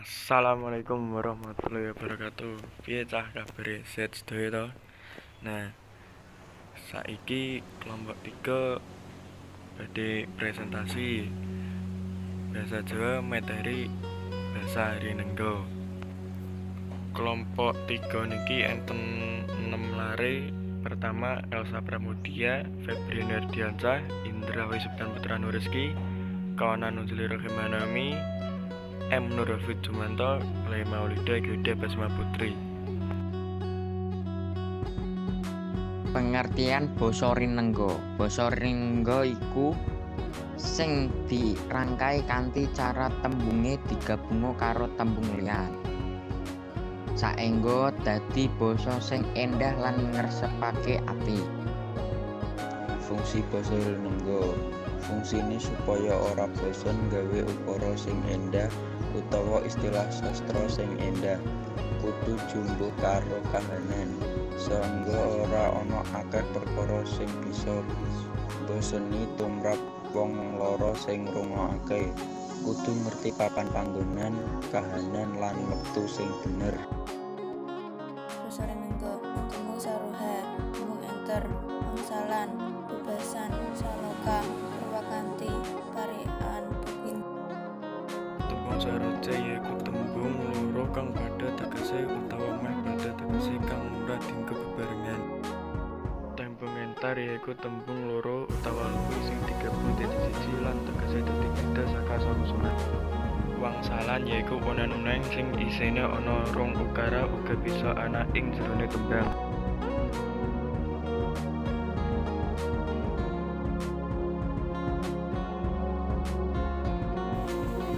Assalamualaikum warahmatullahi wabarakatuh. Piye cah kabare sehat sedaya to? Nah, saiki kelompok 3 badhe presentasi bahasa Jawa materi basa Rinenggo. Kelompok 3 niki enten 6 lare. Pertama Elsa Pramudia, Febrian Ardiansyah, Indra Wisuptan Putra Nuriski, Kawanan Nuzuli Rohimanami, M. Nurhafid Jumanto, Lei Maulida Gede Basma Putri. Pengertian basa Rinenggo. Basa Rinenggo iku sing dirangkai kanthi cara tembunge digabunga karo tembung liyan. Saengga dadi basa sing endah lan ngresepake ati. Fungsi basa Rinenggo. Fungsine supaya ora bosen gawe ukara sing endah utawa istilah sastra sing endah. Kudu jumbuh karo kahanan, saengga ora ana akeh perkara sing bisa mboseni tumrap wong loro sing ngrungokake. Kudu ngerti papan panggonan, kahanan lan wektu sing bener. Basa Rinenggo, tembung saruha, tembung enter, wangsalan, bebasan, saloka, purwakanti, parikan, pepindhan. Tembung saroja yaiku tembung loro kang padha tegese utawa meh padha tegese kang ora dienggo bebarengan. Tembung entar yaiku tembung loro utawa luwih sing digabung dadi siji lan tegese dadi beda saka asal-usule. Wangsalan yaiku unen-unen sing isine ana rong ukara uga bisa ana ing jerone tembang.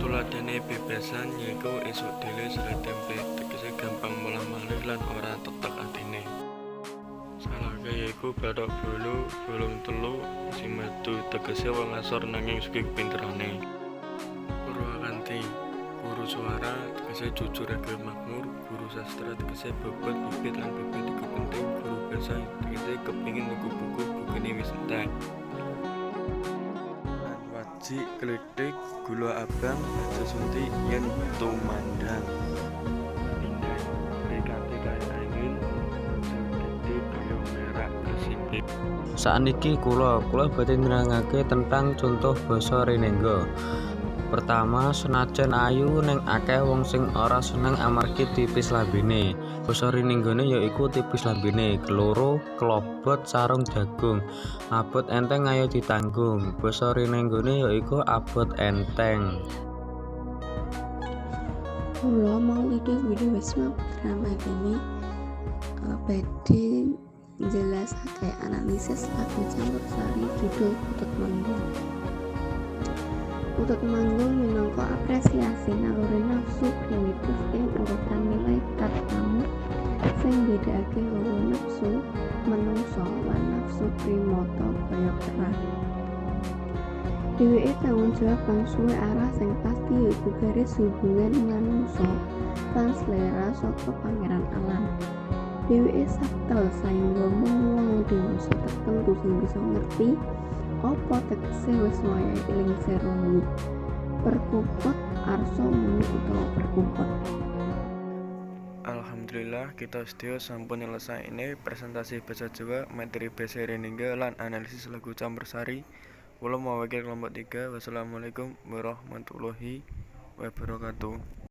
Tuladhane bebasan yaiku esuk dele sere tempe, tegese gampang molah-malih lan ora tetek atine. Salaka yaiku bathok bolu, bolong telu, musim madu, tegese wong asor nanging sugih kepinterane. Purwakanti, guru suara tegese jujur adil makmur, guru sastra tegese bobot bibit lan bibit iku penting, guru basa tegese kepingin tuku buku, bukune wis entek. Wajik, klithik, gula abang, aja suntik yen tumandang. Pindhah, mrikate kaya angin, aja gedhe kaya merak resipe. Sakniki kula badhe nerangake tentang contoh basa Rinenggo. Pertama, senajan ayu ning akeh wong sing ora seneng amargi tipis lambene. Basa Rinenggone yaiku tipis lambene. Keloro, klobot sarung jagung. Abot enteng ayo ditanggung. Basa Rinenggone yaiku abot enteng. Kula Maulida Wida Wisma Putra Madani badhe njelasake analisis lagu campursari judul Kutut Manggung. Kutut Manggung minangka apresiasi naluri nafsu primitif ing urutan nilai tartamu sing mbedakake hawa nafsu manungsa lan nafsu primata kaya kera. Dheweke tanggung jawab mangsuhe arah sing pasti yaiku garis hubungan manungsa lan selera saka pangeran alam. Dheweke saktel saengga mung wong dewasa tertentu sing bisa ngerti apa tegese wis wayahe lingsir wengi. Perkutut arsa muni utawa perkutut. Alhamdulillah kita sedaya sampun nyelesaine presentasi basa Jawa materi basa Rinenggo lan analisis lagu campursari. Kula mewakili kelompok 3. Wassalamualaikum warahmatullahi wabarakatuh.